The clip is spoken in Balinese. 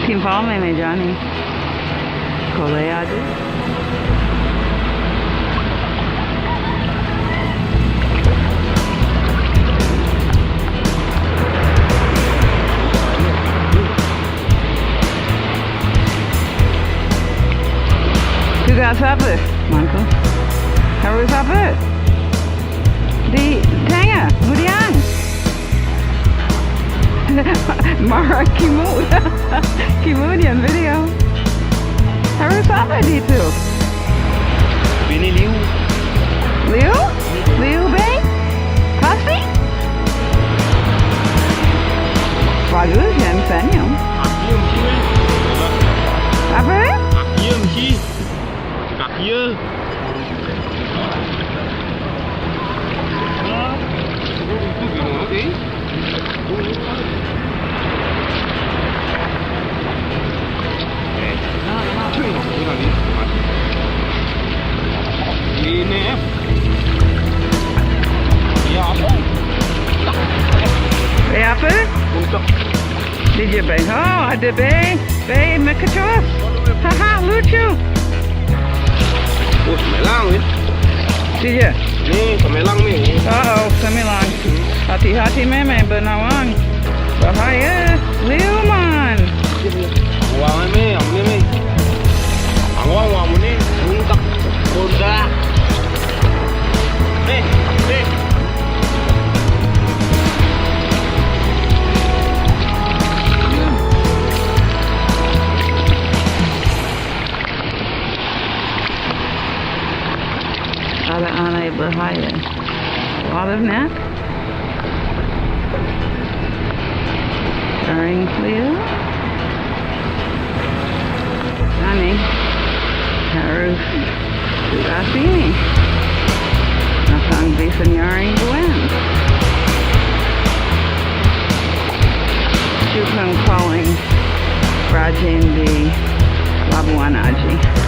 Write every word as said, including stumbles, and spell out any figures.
Informe me Johnny. Koleadu. You got supper, Michael? How was supper? Di tenga, Mudian. Mara Kimu. Kimudian video. Harus apa di itu? Bini liu. Liu? Liu Bay? Pasti? Bagus yang senyum. Apa? Kaki ya. Ini ya. Ya apa? Eh, apa? Untuk. Did you bang? Oh, ada bang. Bang, make a choice. Haha, lucu. Oh, semelang ya. Did you? Ni, semelang ni. Uh-oh, semelang. Hati-hati meme, benawang. Bahaya. Liuman. Wang ni, ang ni. Ang wang, wang ni. Untuk. Bunda. Eh, eh. Ada anak bahaya. Water net. Starring Cleo. Johnny. Harus. Asini. Nasang bisan yaring buwan. Chukang calling. Rajin di Labuan Aji.